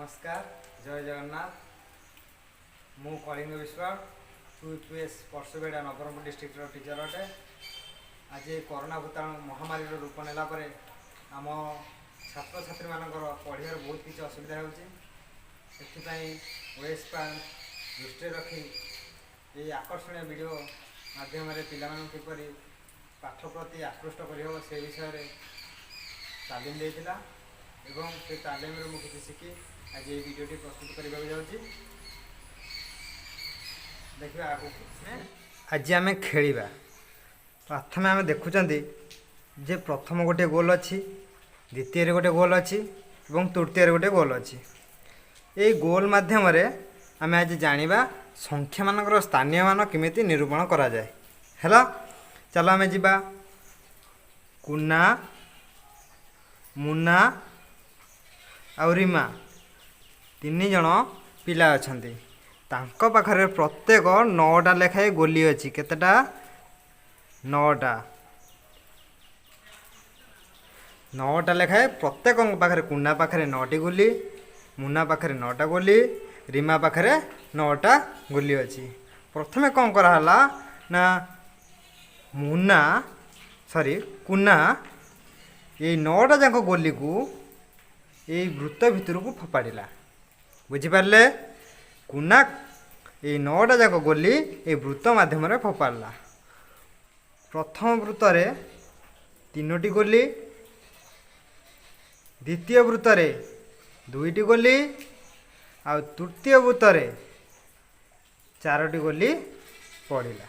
ନମସ୍କାର, ଜୟ ଜଗନ୍ନାଥ। ମୁଁ Kalinga Biswal, 2 PS Parshubeda, Nabarangpur ଡିଷ୍ଟ୍ରିକ୍ଟର ଟିଚର ଅଟେ। ଆଜି ଏ କରୋନା ଭୂତାଣୁ ମହାମାରୀର ରୂପ ନେଲା ପରେ ଆମ ଛାତ୍ରଛାତ୍ରୀମାନଙ୍କର ପଢ଼ିବାରେ ବହୁତ କିଛି ଅସୁବିଧା ହେଉଛି। ସେଥିପାଇଁ ୱେଷ୍ଟ ଦୃଷ୍ଟିରେ ରଖି ଏହି ଆକର୍ଷଣୀୟ ଭିଡ଼ିଓ ମାଧ୍ୟମରେ ପିଲାମାନଙ୍କୁ କିପରି ପାଠ ପ୍ରତି ଆକୃଷ୍ଟ କରିହେବ, ସେ ବିଷୟରେ ତାଲିମ ଦେଇଥିଲା ଏବଂ ସେ ତାଲିମରୁ ମୁଁ କିଛି ଶିଖି ଆଜି ଏଇ ଭିଡ଼ିଓଟି ପ୍ରସ୍ତୁତ କରିବାକୁ ଯାଉଛି। ଦେଖିବା ଆଗକୁ। ଆଜି ଆମେ ଖେଳିବା। ପ୍ରଥମେ ଆମେ ଦେଖୁଛନ୍ତି ଯେ ପ୍ରଥମ ଗୋଟିଏ ଗୋଲ ଅଛି, ଦ୍ୱିତୀୟରେ ଗୋଟେ ଗୋଲ ଅଛି ଏବଂ ତୃତୀୟରେ ଗୋଟେ ଗୋଲ ଅଛି। ଏଇ ଗୋଲ ମାଧ୍ୟମରେ ଆମେ ଆଜି ଜାଣିବା ସଂଖ୍ୟାମାନଙ୍କର ସ୍ଥାନୀୟ ମାନ କେମିତି ନିରୂପଣ କରାଯାଏ। ହେଲା, ଚାଲ ଆମେ ଯିବା। କୁନା, ମୁନା ଆଉ ରିମା ତିନି ଜଣ ପିଲା ଅଛନ୍ତି। ତାଙ୍କ ପାଖରେ ପ୍ରତ୍ୟେକ ନଅଟା ଲେଖାଏଁ ଗୋଲି ଅଛି। କେତେଟା? ନଅଟା। ନଅଟା ଲେଖାଏଁ ପ୍ରତ୍ୟେକଙ୍କ ପାଖରେ। କୁନା ପାଖରେ ନଅଟି ଗୁଲି, ମୁନା ପାଖରେ ନଅଟା ଗୋଲି, ରିମା ପାଖରେ ନଅଟା ଗୁଲି ଅଛି। ପ୍ରଥମେ କ'ଣ କରାହେଲା ନା ମୁନା, ସରି, କୁନା ଏଇ ନଅଟା ଯାକ ଗୋଲିକୁ ଏଇ ବୃତ୍ତ ଭିତରକୁ ଫୋପାଡ଼ିଲା। ବୁଝିପାରିଲେ? କୁନା ଏଇ ନଅଟା ଯାକ ଗୋଲି ଏଇ ବୃତ୍ତ ମାଧ୍ୟମରେ ଫୋପାଡ଼ିଲା। ପ୍ରଥମ ବୃତ୍ତରେ ତିନୋଟି ଗୋଲି, ଦ୍ୱିତୀୟ ବୃତ୍ତରେ ଦୁଇଟି ଗୋଲି ଆଉ ତୃତୀୟ ବୃତ୍ତରେ ଚାରୋଟି ଗୋଲି ପଡ଼ିଲା।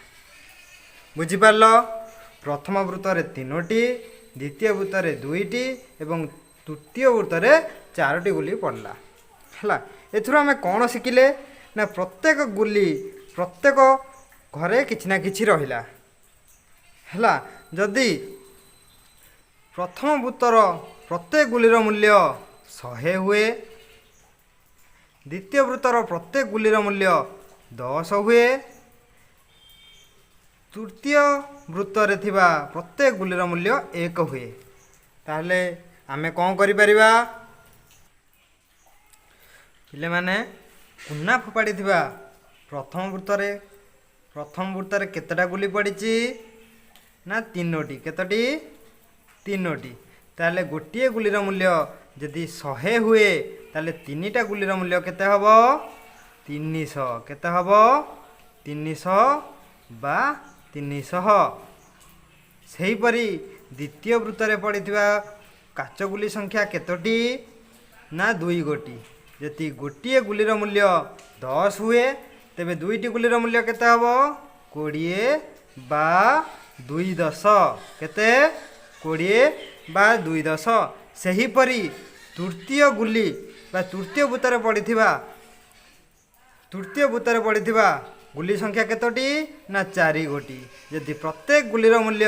ବୁଝିପାରିଲ? ପ୍ରଥମ ବୃତ୍ତରେ ତିନୋଟି, ଦ୍ୱିତୀୟ ବୃତ୍ତରେ ଦୁଇଟି ଏବଂ ତୃତୀୟ ବୃତ୍ତରେ ଚାରୋଟି ଗୁଲି ପଡ଼ିଲା। ହେଲା, ଏଥିରୁ ଆମେ କ'ଣ ଶିଖିଲେ ନା ପ୍ରତ୍ୟେକ ଗୁଲି ପ୍ରତ୍ୟେକ ଘରେ କିଛି ନା କିଛି ରହିଲା। ହେଲା, ଯଦି ପ୍ରଥମ ବୃତ୍ତର ପ୍ରତ୍ୟେକ ଗୁଲିର ମୂଲ୍ୟ 100 ହୁଏ, ଦ୍ୱିତୀୟ ବୃତ୍ତର ପ୍ରତ୍ୟେକ ଗୁଲିର ମୂଲ୍ୟ 10 ହୁଏ, ତୃତୀୟ ବୃତ୍ତରେ ଥିବା ପ୍ରତ୍ୟେକ ଗୁଲିର ମୂଲ୍ୟ 1 ହୁଏ, ତାହେଲେ ଆମେ କ'ଣ କରିପାରିବା? ପିଲାମାନେ, କୁନା ଫୋପାଡ଼ିଥିବା ପ୍ରଥମ ବୃତ୍ତରେ କେତେଟା ଗୁଲି ପଡ଼ିଛି ନା ତିନୋଟି। କେତୋଟି? ତିନୋଟି। ତାହେଲେ ଗୋଟିଏ ଗୁଲିର ମୂଲ୍ୟ ଯଦି 100 ହୁଏ, ତାହେଲେ ତିନିଟା ଗୁଲିର ମୂଲ୍ୟ କେତେ ହେବ? 300। କେତେ ହେବ? 300 ବା 300। ସେହିପରି ଦ୍ୱିତୀୟ ବୃତ୍ତରେ ପଡ଼ିଥିବା କାଚ ଗୁଲି ସଂଖ୍ୟା କେତୋଟି ନା ଦୁଇ ଗୋଟି। ଯଦି ଗୋଟିଏ ଗୁଲିର ମୂଲ୍ୟ 10 ହୁଏ, ତେବେ ଦୁଇଟି ଗୁଲିର ମୂଲ୍ୟ କେତେ ହେବ? 20 ବା ଦୁଇ ଦଶ। କେତେ? 20 ବା ଦୁଇ ଦଶ। ସେହିପରି ତୃତୀୟ ଗୁଲି ବା ତୃତୀୟ ବୃତ୍ତରେ ପଡ଼ିଥିବା ଗୁଲି ସଂଖ୍ୟା କେତୋଟି ନା ଚାରି ଗୋଟି। ଯଦି ପ୍ରତ୍ୟେକ ଗୁଲିର ମୂଲ୍ୟ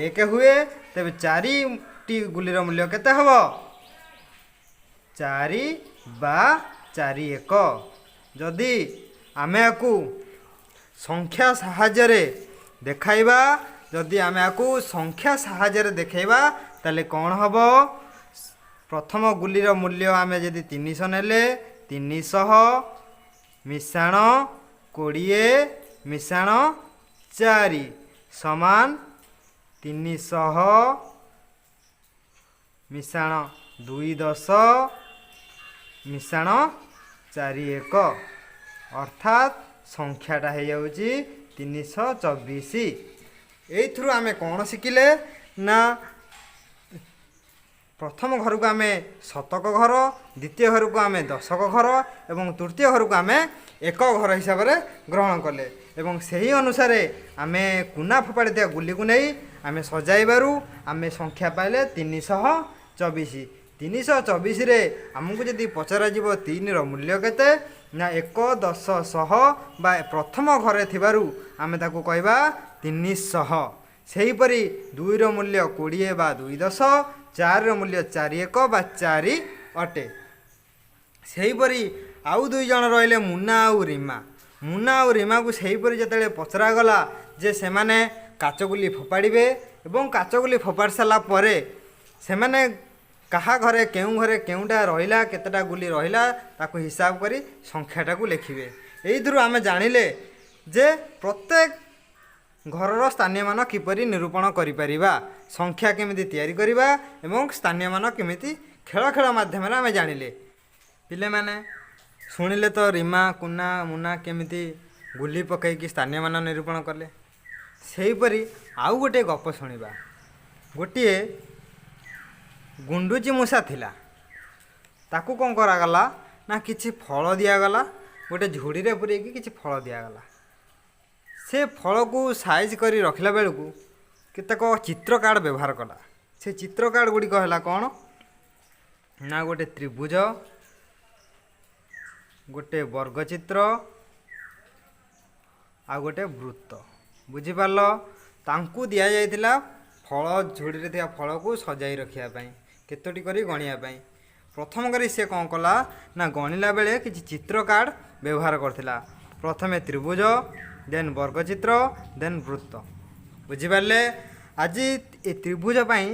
1 ହୁଏ, ତେବେ ଚାରିଟି ଗୁଲିର ମୂଲ୍ୟ କେତେ ହେବ? ଚାରି ବା ଚାରି ଏକ। ଯଦି ଆମେ ୟାକୁ ସଂଖ୍ୟା ସାହାଯ୍ୟରେ ଦେଖାଇବା, ଯଦି ଆମେ ୟାକୁ ସଂଖ୍ୟା ସାହାଯ୍ୟରେ ଦେଖାଇବା, ତାହେଲେ କ'ଣ ହେବ? ପ୍ରଥମ ଗୁଲିର ମୂଲ୍ୟ ଆମେ ଯଦି 300 ନେଲେ, 300 ମିଶାଣ 20 ମିଶାଣ ଚାରି ସମାନ 300 ମିଶାଣ ଦୁଇ ଦଶ ମିଶାଣ ଚାରି ଏକ, ଅର୍ଥାତ୍ ସଂଖ୍ୟାଟା ହେଇଯାଉଛି 324। ଏଇଥିରୁ ଆମେ କ'ଣ ଶିଖିଲେ ନା ପ୍ରଥମ ଘରକୁ ଆମେ ଶତକ ଘର, ଦ୍ୱିତୀୟ ଘରକୁ ଆମେ ଦଶକ ଘର ଏବଂ ତୃତୀୟ ଘରକୁ ଆମେ ଏକ ଘର ହିସାବରେ ଗ୍ରହଣ କଲେ ଏବଂ ସେହି ଅନୁସାରେ ଆମେ କୁନା ଫୋପାଡ଼ିଥିବା ଗୁଲିକୁ ନେଇ ଆମେ ସଜାଇବାରୁ ଆମେ ସଂଖ୍ୟା ପାଇଲେ 324। 324ରେ ଆମକୁ ଯଦି ପଚରାଯିବ ତିନିର ମୂଲ୍ୟ କେତେ ନା ଏକ, ଦଶ, ଶହ ବା ପ୍ରଥମ ଘରେ ଥିବାରୁ ଆମେ ତାକୁ କହିବା 300। ସେହିପରି ଦୁଇର ମୂଲ୍ୟ 20 ବା ଦୁଇ ଦଶ, ଚାରିର ମୂଲ୍ୟ ଚାରି ଏକ ବା ଚାରି ଅଟେ। ସେହିପରି ଆଉ ଦୁଇ ଜଣ ରହିଲେ, ମୁନା ଆଉ ରିମା। ମୁନା ଆଉ ରିମାକୁ ସେହିପରି ଯେତେବେଳେ ପଚରାଗଲା ଯେ ସେମାନେ କାଚଗୁଲି ଫୋପାଡ଼ିବେ ଏବଂ କାଚଗୁଲି ଫୋପାଡ଼ି ସାରିଲା ପରେ ସେମାନେ କାହା ଘରେ, କେଉଁ ଘରେ କେଉଁଟା ରହିଲା, କେତେଟା ଗୁଲି ରହିଲା, ତାକୁ ହିସାବ କରି ସଂଖ୍ୟାଟାକୁ ଲେଖିବେ। ଏଇଥିରୁ ଆମେ ଜାଣିଲେ ଯେ ପ୍ରତ୍ୟେକ ଘରର ସ୍ଥାନୀୟ ମାନ କିପରି ନିରୂପଣ କରିପାରିବା, ସଂଖ୍ୟା କେମିତି ତିଆରି କରିବା ଏବଂ ସ୍ଥାନୀୟ ମାନ କେମିତି ଖେଳ ଖେଳ ମାଧ୍ୟମରେ ଆମେ ଜାଣିଲେ। ପିଲାମାନେ ଶୁଣିଲେ ତ, ରିମା, କୁନା, ମୁନା କେମିତି ଗୁଲି ପକାଇକି ସ୍ଥାନୀୟ ମାନ ନିରୂପଣ କଲେ। ସେହିପରି ଆଉ ଗୋଟିଏ ଗପ ଶୁଣିବା। ଗୋଟିଏ ଗୁଣ୍ଡୁଚି ମୂଷା ଥିଲା। ତାକୁ କ'ଣ କରାଗଲା ନା କିଛି ଫଳ ଦିଆଗଲା। ଗୋଟେ ଝୁଡ଼ିରେ ପୂରେଇକି କିଛି ଫଳ ଦିଆଗଲା। ସେ ଫଳକୁ ସାଇଜ୍ କରି ରଖିଲା ବେଳକୁ କେତେକ ଚିତ୍ର କାର୍ଡ଼ ବ୍ୟବହାର କଲା। ସେ ଚିତ୍ର କାର୍ଡ଼ ଗୁଡ଼ିକ ହେଲା କ'ଣ ନା ଗୋଟେ ତ୍ରିଭୁଜ, ଗୋଟେ ବର୍ଗଚିତ୍ର ଆଉ ଗୋଟେ ବୃତ୍ତ। ବୁଝିପାରିଲ? ତାଙ୍କୁ ଦିଆଯାଇଥିଲା ଫଳ, ଝୁଡ଼ିରେ ଥିବା ଫଳକୁ ସଜାଇ ରଖିବା ପାଇଁ, କେତୋଟି କରି ଗଣିବା ପାଇଁ। ପ୍ରଥମ କରି ସେ କ'ଣ କଲା ନା ଗଣିଲା ବେଳେ କିଛି ଚିତ୍ର କାର୍ଡ଼ ବ୍ୟବହାର କରିଥିଲା। ପ୍ରଥମେ ତ୍ରିଭୁଜ, ଦେନ୍ ବର୍ଗଚିତ୍ର, ଦେନ୍ ବୃତ୍ତ। ବୁଝିପାରିଲେ? ଆଜି ଏ ତ୍ରିଭୁଜ ପାଇଁ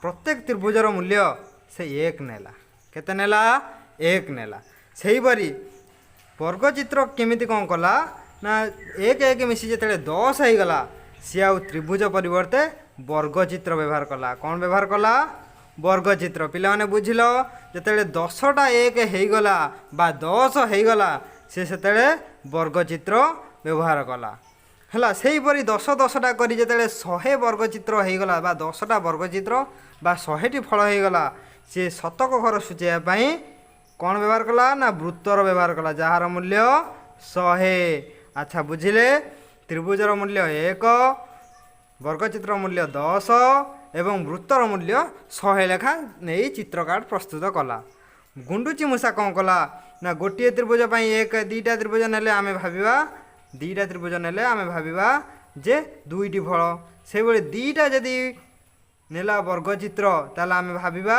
ପ୍ରତ୍ୟେକ ତ୍ରିଭୁଜର ମୂଲ୍ୟ ସେ 1 ନେଲା। କେତେ ନେଲା? 1 ନେଲା। ସେହିପରି ବର୍ଗଚିତ୍ର କେମିତି କ'ଣ କଲା ନା 1 1 ମିଶି ଯେତେବେଳେ 10 ହେଇଗଲା, ସିଏ ଆଉ ତ୍ରିଭୁଜ ପରିବର୍ତ୍ତେ ବର୍ଗଚିତ୍ର ବ୍ୟବହାର କଲା। କ'ଣ ବ୍ୟବହାର କଲା? ବର୍ଗଚିତ୍ର। ପିଲାମାନେ ବୁଝିଲ? ଯେତେବେଳେ 10ଟା 1 ହେଇଗଲା ବା 10 ହେଇଗଲା, ସେ ସେତେବେଳେ ବର୍ଗଚିତ୍ର ବ୍ୟବହାର କଲା। ହେଲା? ସେହିପରି 10 10ଟା କରି ଯେତେବେଳେ 100 ବର୍ଗଚିତ୍ର ହେଇଗଲା ବା 10ଟା ବର୍ଗଚିତ୍ର ବା 100ଟି ଫଳ ହେଇଗଲା, ସିଏ ଶତକ ଘର ସୂଚାଇବା ପାଇଁ କ'ଣ ବ୍ୟବହାର କଲା ନା ବୃତ୍ତର ବ୍ୟବହାର କଲା, ଯାହାର ମୂଲ୍ୟ 100। ଆଚ୍ଛା, ବୁଝିଲେ? ତ୍ରିଭୁଜର ମୂଲ୍ୟ 1, ବର୍ଗଚିତ୍ର ମୂଲ୍ୟ 10 ଏବଂ ବୃତ୍ତର ମୂଲ୍ୟ 100 ଲେଖା ନେଇ ଚିତ୍ରକାର୍ଡ଼ ପ୍ରସ୍ତୁତ କଲା। ଗୁଣ୍ଡୁଚି ମୂଷା କ'ଣ କଲା ନା ଗୋଟିଏ ତ୍ରିଭୁଜ ପାଇଁ 1, ଦୁଇଟା ତ୍ରିଭୁଜ ନେଲେ ଆମେ ଭାବିବା, ଦୁଇଟା ତ୍ରିଭୁଜ ନେଲେ ଆମେ ଭାବିବା ଯେ ଦୁଇଟି ଫଳ। ସେଇଭଳି ଦୁଇଟା ଯଦି ନେଲା ବର୍ଗଚିତ୍ର, ତାହେଲେ ଆମେ ଭାବିବା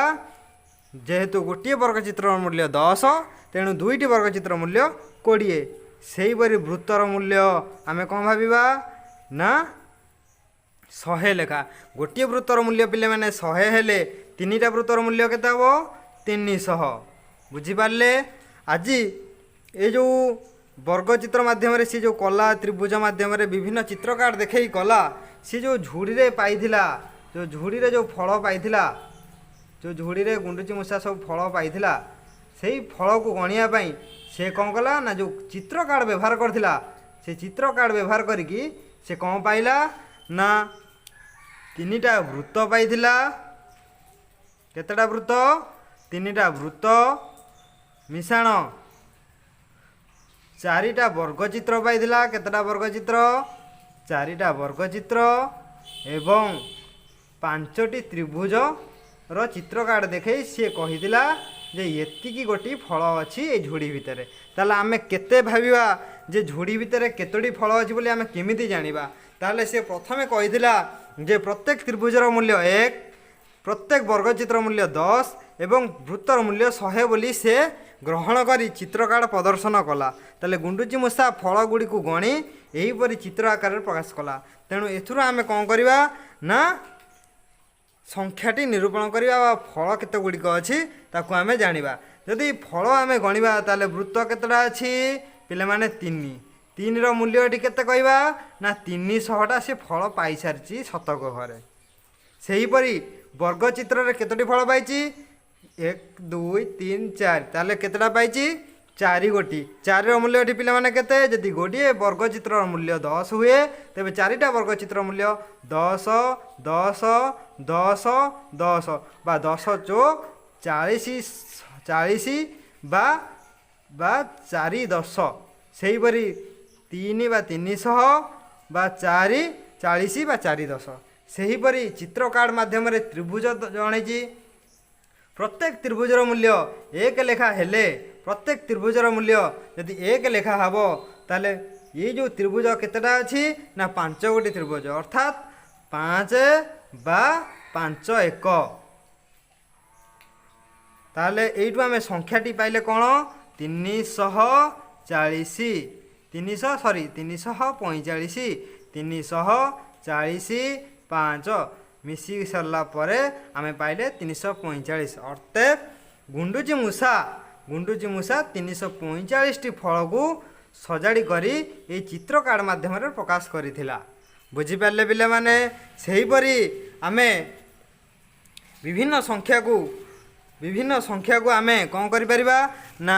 ଯେହେତୁ ଗୋଟିଏ ବର୍ଗଚିତ୍ରର ମୂଲ୍ୟ 10, ତେଣୁ ଦୁଇଟି ବର୍ଗଚିତ୍ର ମୂଲ୍ୟ 20। ସେହିପରି ବୃତ୍ତର ମୂଲ୍ୟ ଆମେ କ'ଣ ଭାବିବା ନା 100 ଲେଖା। ଗୋଟିଏ ବୃତ୍ତର ମୂଲ୍ୟ ପିଲାମାନେ 100 ହେଲେ ତିନିଟା ବୃତ୍ତର ମୂଲ୍ୟ କେତେ ହେବ? 300। ବୁଝିପାରିଲେ? ଆଜି ଏ ଯେଉଁ ବର୍ଗଚିତ୍ର ମାଧ୍ୟମରେ ସିଏ ଯେଉଁ କଲା, ତ୍ରିଭୁଜ ମାଧ୍ୟମରେ ବିଭିନ୍ନ ଚିତ୍ର କାର୍ଡ଼ ଦେଖେଇ କଲା, ସିଏ ଯେଉଁ ଝୁଡ଼ିରେ ପାଇଥିଲା, ଯେଉଁ ଝୁଡ଼ିରେ ଯେଉଁ ଫଳ ପାଇଥିଲା, ଯେଉଁ ଝୁଡ଼ିରେ ଗୁଣ୍ଡୁଚି ମୂଷା ସବୁ ଫଳ ପାଇଥିଲା, ସେଇ ଫଳକୁ ଗଣିବା ପାଇଁ ସେ କ'ଣ କଲା ନା ଯେଉଁ ଚିତ୍ର କାର୍ଡ଼ ବ୍ୟବହାର କରିଥିଲା, ସେ ଚିତ୍ର କାର୍ଡ଼ ବ୍ୟବହାର କରିକି ସେ କ'ଣ ପାଇଲା ନା ତିନିଟା ବୃତ୍ତ ପାଇଥିଲା। କେତେଟା ବୃତ୍ତ? ତିନିଟା ବୃତ୍ତ ମିଶାଣ ଚାରିଟା ବର୍ଗଚିତ୍ର ପାଇଥିଲା। କେତେଟା ବର୍ଗଚିତ୍ର? ଚାରିଟା ବର୍ଗଚିତ୍ର ଏବଂ ପାଞ୍ଚଟି ତ୍ରିଭୁଜର ଚିତ୍ର କାର୍ଡ଼ ଦେଖେଇ ସିଏ କହିଥିଲା ଯେ ଏତିକି ଗୋଟି ଫଳ ଅଛି ଏ ଝୁଡ଼ି ଭିତରେ। ତାହେଲେ ଆମେ କେତେ ଭାବିବା ଯେ ଝୁଡ଼ି ଭିତରେ କେତୋଟି ଫଳ ଅଛି ବୋଲି ଆମେ କେମିତି ଜାଣିବା? ତାହେଲେ ସେ ପ୍ରଥମେ କହିଥିଲା ଯେ ପ୍ରତ୍ୟେକ ତ୍ରିଭୁଜର ମୂଲ୍ୟ 1, ପ୍ରତ୍ୟେକ ବର୍ଗଚିତ୍ର ମୂଲ୍ୟ 10 ଏବଂ ବୃତ୍ତର ମୂଲ୍ୟ 100 ବୋଲି ସେ ଗ୍ରହଣ କରି ଚିତ୍ରକାର୍ଡ଼ ପ୍ରଦର୍ଶନ କଲା। ତାହେଲେ ଗୁଣ୍ଡୁଚି ମୂଷା ଫଳ ଗୁଡ଼ିକୁ ଗଣି ଏହିପରି ଚିତ୍ର ଆକାରରେ ପ୍ରକାଶ କଲା। ତେଣୁ ଏଥିରୁ ଆମେ କ'ଣ କରିବା ନା ସଂଖ୍ୟାଟି ନିରୂପଣ କରିବା ବା ଫଳ କେତେ ଗୁଡ଼ିକ ଅଛି ତାକୁ ଆମେ ଜାଣିବା। ଯଦି ଫଳ ଆମେ ଗଣିବା, ତାହେଲେ ବୃତ୍ତ କେତେଟା ଅଛି ପିଲାମାନେ? ତିନି। ତିନିର ମୂଲ୍ୟ ଏଠି କେତେ କହିବା ନା 300ଟା ସେ ଫଳ ପାଇସାରିଛି ଶତକ ଘରେ। ସେହିପରି ବର୍ଗଚିତ୍ରରେ କେତୋଟି ଫଳ ପାଇଛି? 1, 2, 3, 4। ତାହେଲେ କେତେଟା ପାଇଛି? ଚାରି ଗୋଟି। ଚାରିର ମୂଲ୍ୟ ଏଠି ପିଲାମାନେ କେତେ? ଯଦି ଗୋଟିଏ ବର୍ଗଚିତ୍ରର ମୂଲ୍ୟ 10 ହୁଏ, ତେବେ ଚାରିଟା ବର୍ଗଚିତ୍ର ମୂଲ୍ୟ 10, 10, 10, 10 ବା 10 ଚଉ 40, 40 ବା ଚାରି ଦଶ। ସେହିପରି ତିନି ବା 300 ବା ଚାରି 40 ବା ଚାରି ଦଶ। ସେହିପରି ଚିତ୍ର କାର୍ଡ଼ ମାଧ୍ୟମରେ ତ୍ରିଭୁଜ ଜଣେଇଛି। ପ୍ରତ୍ୟେକ ତ୍ରିଭୁଜର ମୂଲ୍ୟ 1 ଲେଖା ହେଲେ, ପ୍ରତ୍ୟେକ ତ୍ରିଭୁଜର ମୂଲ୍ୟ ଯଦି 1 ଲେଖା ହେବ, ତାହେଲେ ଏଇ ଯେଉଁ ତ୍ରିଭୁଜ କେତେଟା ଅଛି ନା ପାଞ୍ଚ ଗୋଟି ତ୍ରିଭୁଜ, ଅର୍ଥାତ୍ 5 ବା 5 ଏକ। ତାହେଲେ ଏଇଠୁ ଆମେ ସଂଖ୍ୟାଟି ପାଇଲେ କ'ଣ? 340, 300, ସରି, 345, 340 5। ମିଶି ସାରିଲା ପରେ ଆମେ ପାଇଲେ 345। ଅର୍ଥାତ୍ ଗୁଣ୍ଡୁଚି ମୂଷା 345ଟି ଫଳକୁ ସଜାଡ଼ି କରି ଏଇ ଚିତ୍ର କାର୍ଡ଼ ମାଧ୍ୟମରେ ପ୍ରକାଶ କରିଥିଲା। ବୁଝିପାରିଲେ ପିଲାମାନେ? ସେହିପରି ଆମେ ବିଭିନ୍ନ ସଂଖ୍ୟାକୁ ଆମେ କ'ଣ କରିପାରିବା ନା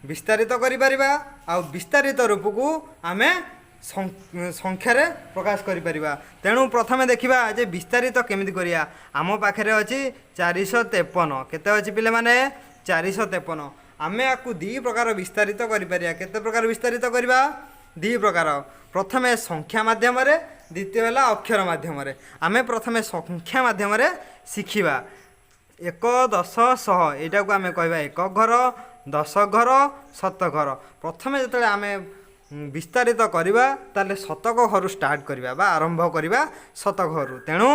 ବିସ୍ତାରିତ କରିପାରିବା, ଆଉ ବିସ୍ତାରିତ ରୂପକୁ ଆମେ ସଂଖ୍ୟାରେ ପ୍ରକାଶ କରିପାରିବା। ତେଣୁ ପ୍ରଥମେ ଦେଖିବା ଯେ ବିସ୍ତାରିତ କେମିତି କରିବା। ଆମ ପାଖରେ ଅଛି 453। କେତେ ଅଛି ପିଲାମାନେ? 453। ଆମେ ଆକୁ ଦୁଇ ପ୍ରକାର ବିସ୍ତାରିତ କରିପାରିବା। କେତେ ପ୍ରକାର ବିସ୍ତାରିତ କରିବା? ଦୁଇ ପ୍ରକାର। ପ୍ରଥମେ ସଂଖ୍ୟା ମାଧ୍ୟମରେ, ଦ୍ୱିତୀୟ ହେଲା ଅକ୍ଷର ମାଧ୍ୟମରେ। ଆମେ ପ୍ରଥମେ ସଂଖ୍ୟା ମାଧ୍ୟମରେ ଶିଖିବା। ଏକ, ଦଶ, ଶହ, ଏଇଟାକୁ ଆମେ କହିବା ଏକ ଘର, ଦଶ ଘର, ଶତ ଘର। ପ୍ରଥମେ ଯେତେବେଳେ ଆମେ ବିସ୍ତାରିତ କରିବା, ତାହେଲେ ଶତକ ଘରୁ ଷ୍ଟାର୍ଟ କରିବା ବା ଆରମ୍ଭ କରିବା ଶତକ ଘରୁ। ତେଣୁ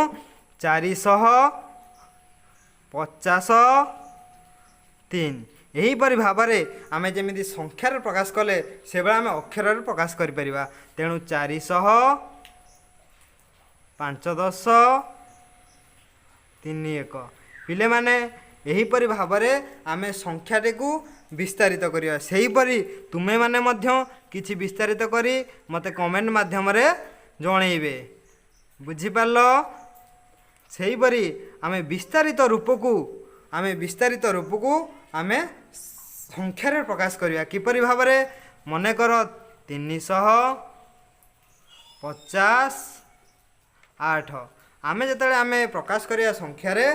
453। ଏହିପରି ଭାବରେ ଆମେ ଯେମିତି ସଂଖ୍ୟାରେ ପ୍ରକାଶ କଲେ, ସେଭଳି ଆମେ ଅକ୍ଷରରେ ପ୍ରକାଶ କରିପାରିବା। ତେଣୁ 400 5 10 3 1। ପିଲାମାନେ, ଏହିପରି ଭାବରେ ଆମେ ସଂଖ୍ୟାଟିକୁ ବିସ୍ତାରିତ କରିବା। ସେହିପରି ତୁମେମାନେ ମଧ୍ୟ କିଛି ବିସ୍ତାରିତ କରି ମୋତେ କମେଣ୍ଟ ମାଧ୍ୟମରେ ଜଣେଇବେ। ବୁଝିପାରିଲ? ସେହିପରି ଆମେ ବିସ୍ତାରିତ ରୂପକୁ ଆମେ ସଂଖ୍ୟାରେ ପ୍ରକାଶ କରିବା କିପରି ଭାବରେ? ମନେକର 358। ଆମେ ଯେତେବେଳେ ଆମେ ପ୍ରକାଶ କରିବା ସଂଖ୍ୟାରେ,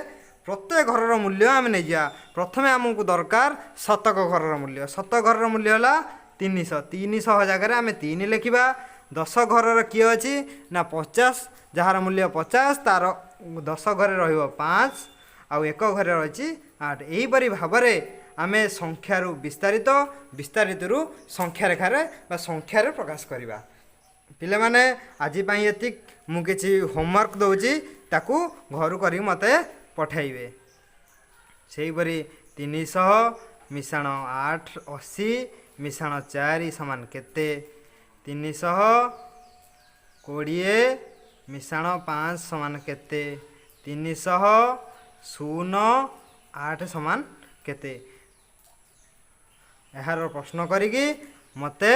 ପ୍ରତ୍ୟେକ ଘରର ମୂଲ୍ୟ ଆମେ ନେଇଯିବା। ପ୍ରଥମେ ଆମକୁ ଦରକାର ଶତକ ଘରର ମୂଲ୍ୟ। ଶତକ ଘରର ମୂଲ୍ୟ ହେଲା 300। 300 ଜାଗାରେ ଆମେ ତିନି ଲେଖିବା। ଦଶ ଘରର କିଏ ଅଛି ନା 50। ଯାହାର ମୂଲ୍ୟ 50, ତାର ଦଶ ଘରେ ରହିବ ପାଞ୍ଚ, ଆଉ ଏକ ଘରେ ରହିଛି ଆଠ। ଏହିପରି ଭାବରେ ଆମେ ସଂଖ୍ୟାରୁ ବିସ୍ତାରିତ, ବିସ୍ତାରିତରୁ ସଂଖ୍ୟା ରେଖାରେ ବା ସଂଖ୍ୟାରେ ପ୍ରକାଶ କରିବା। ପିଲାମାନେ, ଆଜି ପାଇଁ ଏତିକି। ମୁଁ କିଛି ହୋମୱାର୍କ ଦେଉଛି, ତାକୁ ଘରୁ କରିକି ମୋତେ ପଠାଇବେ। ସେହିପରି 300 ମିଶାଣ 8 80 ମିଶାଣ ଚାରି ସମାନ କେତେ? 320 ମିଶାଣ ପାଞ୍ଚ ସମାନ କେତେ? 300 ଶୂନ ଆଠ ସମାନ କେତେ? ଏହାର ପ୍ରଶ୍ନ କରିକି ମୋତେ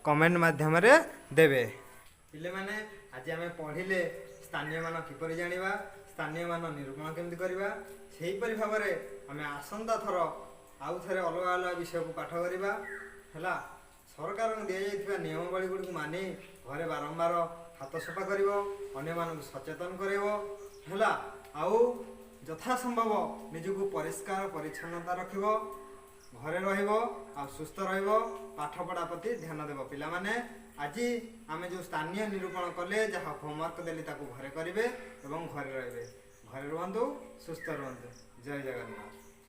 କମେଣ୍ଟ ମାଧ୍ୟମରେ ଦେବେ। ପିଲାମାନେ, ଆଜି ଆମେ ପଢ଼ିଲେ ସ୍ଥାନୀୟ ମାନ କିପରି ଜାଣିବା, ସ୍ଥାନୀୟ ମାନ ନିରୂପଣ କେମିତି କରିବା। ସେହିପରି ଭାବରେ ଆମେ ଆସନ୍ତା ଥର ଆଉ ଥରେ ଅଲଗା ଅଲଗା ବିଷୟକୁ ପାଠ କରିବା। ହେଲା? ସରକାରଙ୍କୁ ଦିଆଯାଇଥିବା ନିୟମାବଳୀ ଗୁଡ଼ିକୁ ମାନି ଘରେ ବାରମ୍ବାର ହାତ ସଫା କରିବ, ଅନ୍ୟମାନଙ୍କୁ ସଚେତନ କରାଇବ। ହେଲା? ଆଉ ଯଥାସମ୍ଭବ ନିଜକୁ ପରିଷ୍କାର ପରିଚ୍ଛନ୍ନତା ରଖିବ, ଘରେ ରହିବ ଆଉ ସୁସ୍ଥ ରହିବ। ପାଠପଢ଼ା ପ୍ରତି ଧ୍ୟାନ ଦେବ। ପିଲାମାନେ, ଆଜି ଆମେ ଯେଉଁ ସ୍ଥାନୀୟ ନିରୂପଣ କଲେ, ଯାହା ହୋମୱାର୍କ ଦେଲି, ତାକୁ ଘରେ କରିବେ ଏବଂ ଘରେ ରହିବେ। ଘରେ ରୁହନ୍ତୁ, ସୁସ୍ଥ ରୁହନ୍ତୁ। ଜୟ ଜଗନ୍ନାଥ।